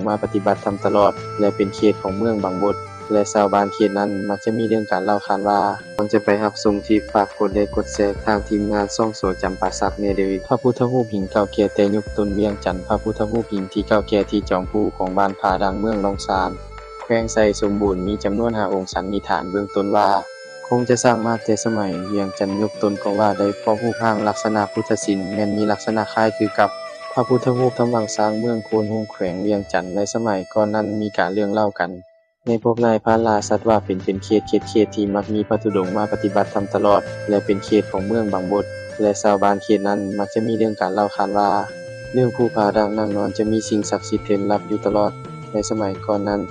ມາປະຕິບັດທຳຕະຫຼອດ ແລະ ເປັນເຂດຂອງເມືອງບັງບົດ ແລະ ຊາວບ້ານເຂດນັ້ນມັກຈະມີເລື່ອງການເລົ່າຂານວ່າ ຄວນຈະໄປຮັບຊົມຄລິບ ຝາກກົດໄລກົດແຊທາງທີມງານຊ່ອງໂສຈຳປາສັກແດ່ເດີ. ພະພຸດທະຮູບຫີນເກົ່າແກ່ແຕ່ຍຸກຕົ້ນວຽງຈັນ. ພະພຸດທະຮູບຫີນທີ່ເກົ່າແກ່ທີ່ຈອມພູຂອງບ້ານຜາດັງ ເມືອງໜອງຊານ ແຂວງໄຊສົມບູນ ມີຈຳນວນຫ້າອົງ. ສັນນິຖານເບື້ອງຕົ້ນວ່າ ຄົງຈະສ້າງມາແຕ່ສະໄໝວຽງຈັນຍຸກຕົ້ນກໍວ່າໄດ້ ເພາະຮູບຮ່າງລັກສະນະພຸດທະສິນແມ່ນມີລັກສະນະຄ້າຍຄືກັບພະພຸດທະຮູບທຳວັງຊ້າງເມືອງໂພນໂຮມ ແຂວງວຽງຈັນ. ໃນສະໄໝກ່ອນນັ້ນມີການເລື່ອງເລົ່າກັນ ໃນພວກນາຍພານລ່າສັດວ່າເປັນ ເປັນເຂດ ເຂດ ເຂດທີ່ມັກມີພະທຸດົງມາປະຕິບັດທຳຕະຫຼອດ ແລະ ເປັນເຂດຂອງເມືອງບັງບົດ ແລະ ຊາວບ້ານເຂດນັ້ນມັກຈະມີເລື່ອງການເລົ່າຂານວ່າ ເລື່ອງພູຜາດາກນັ່ງນອນຈະມີສິ່ງສັກສິດເຮ້ນລັບຢູ່ຕະຫຼອດ. ໃນສະໄໝກ່ອນນັ້ນ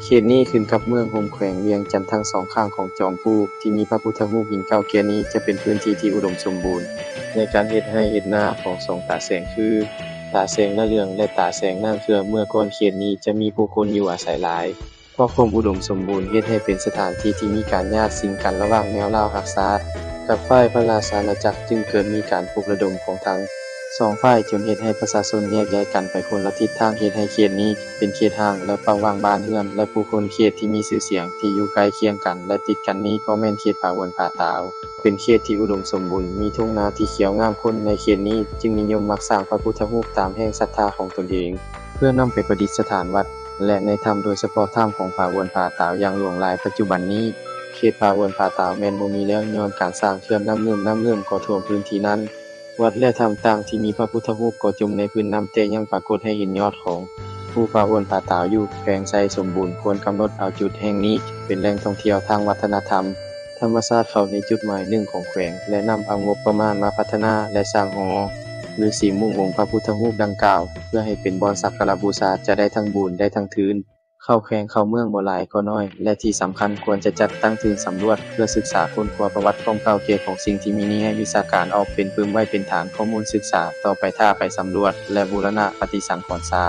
ເຂດນີ້ຂຶ້ນກັບເມືອງໂຮມ ແຂວງວຽງຈັນ. ທັງສອງຂ້າງຂອງຈອມພູທີ່ມີພະພຸດທະຮູບຫີນເກົ່າແກ່ນີ້ ຈະເປັນພື້ນທີ່ທີ່ອຸດົມສົມບູນໃນການເຮັດໄຮ່ເຮັດນາຂອງສອງຕາແສງ ຄື ຕາແສງນາເຫຼືອງ ແລະ ຕາແສງນາເຄືອ. ເມື່ອກ່ອນເຂດນີ້ຈະມີຜູ້ຄົນຢູ່ອາໄສຫຼາຍ ເພາະຄວາມອຸດົມສົມບູນເຮັດໃຫ້ເປັນສະຖານທີ່ທີ່ມີການຍາດສິງກັນລະຫວ່າງແນວລາວຮັກຊາດກັບຝ່າຍພະລາຊາອານາຈັກ ຈຶ່ງເກີດມີການປຸກລະດົມຂອງທັງສອງຝ່າຍ ຈົນເຮັດໃຫ້ປະຊາຊົນແຍກຍ້າຍກັນໄປຄົນລະທິດທາງ ເຮັດໃຫ້ເຂດນີ້ເປັນເຂດຮ້າງ ແລະ ປະຫວ່າງບ້ານເຮືອນ ແລະ ຜູ້ຄົນເຂດທີ່ມີຊື່ສຽງທີ່ຢູ່ໃກ້ຄຽງກັນ ແລະ ຕິດກັນນີ້ກໍແມ່ນເຂດຜາເວີນຜາຕາວ ເປັນເຂດທີ່ອຸດົມສົມບູນ ມີທົ່ງນາທີ່ຂຽວງາມ. ຄົນໃນເຂດນີ້ຈຶ່ງນິຍົມມັກສ້າງພະພຸດທະຮູບຕາມແຮງສັດທາຂອງຕົນເອງ ເພື່ອນຳໄປປະດິດສະຖານວັດ ແລະ ໃນຖ້ຳ ໂດຍສະເພາະຖ້ຳຂອງຜາເວີນຜາຕາວຢ່າງຫຼວງຫຼາຍ. ປັດຈຸບັນນີ້ ເຂດຜາເວີນຜາຕາວແມ່ນບໍ່ມີແລ້ວ ຍ້ອນການສ້າງເຂື່ອນນ້ຳງື່ມ, ນ້ຳງື່ມກໍຖ້ວມພື້ນທີ່ນັ້ນ. ວັດ ແລະ ຖ້ຳຕ່າງທີ່ມີພະພຸດທະຮູບກໍຈົມໃນພື້ນນ້ຳ ແຕ່ຍັງປາກົດໃຫ້ເຫັນຍອດຂອງພູຜາເວີນຜາຕາວຢູ່. ແຂວງໄຊສົມບູນຄວນກຳນົດເອົາຈຸດແຫ່ງນີ້ເປັນແຫຼ່ງທ່ອງທ່ຽວທາງວັດທະນະທຳ ທຳມະຊາດເຂົ້າໃນຈຸດໝາຍໜຶ່ງຂອງແຂວງ ແລະ ນຳເອົາງົບປະມານມາພັດທະນາ ແລະ ສ້າງຫໍ ຫຼື ສີມຸງອົງພະພຸດທະຮູບດັ່ງກ່າວ ເພື່ອໃຫ້ເປັນບ່ອນສັກກາລະບູຊາ ຈະໄດ້ທັງບຸນ ໄດ້ທັງທຶນ ເຂົ້າແຂວງເຂົ້າເມືອງບໍ່ຫຼາຍກໍໜ້ອຍ ແລະ ທີ່ສຳຄັນຄວນຈະຈັດຕັ້ງທຶນສຳຫຼວດ ເພື່ອສຶກສາຄົ້ນຄວ້າປະຫວັດຄວາມເກົ່າແກ່ຂອງສິ່ງທີ່ມີໃນແງ່ວິຊາການ ອອກເປັນປຶ້ມໄວ້ເປັນຖານຂໍ້ມູນສຶກສາຕໍ່ໄປ ຖ້າໄປສຳຫຼວດ ແລະ ບູລະນະປະຕິສັງຂອນຊາ.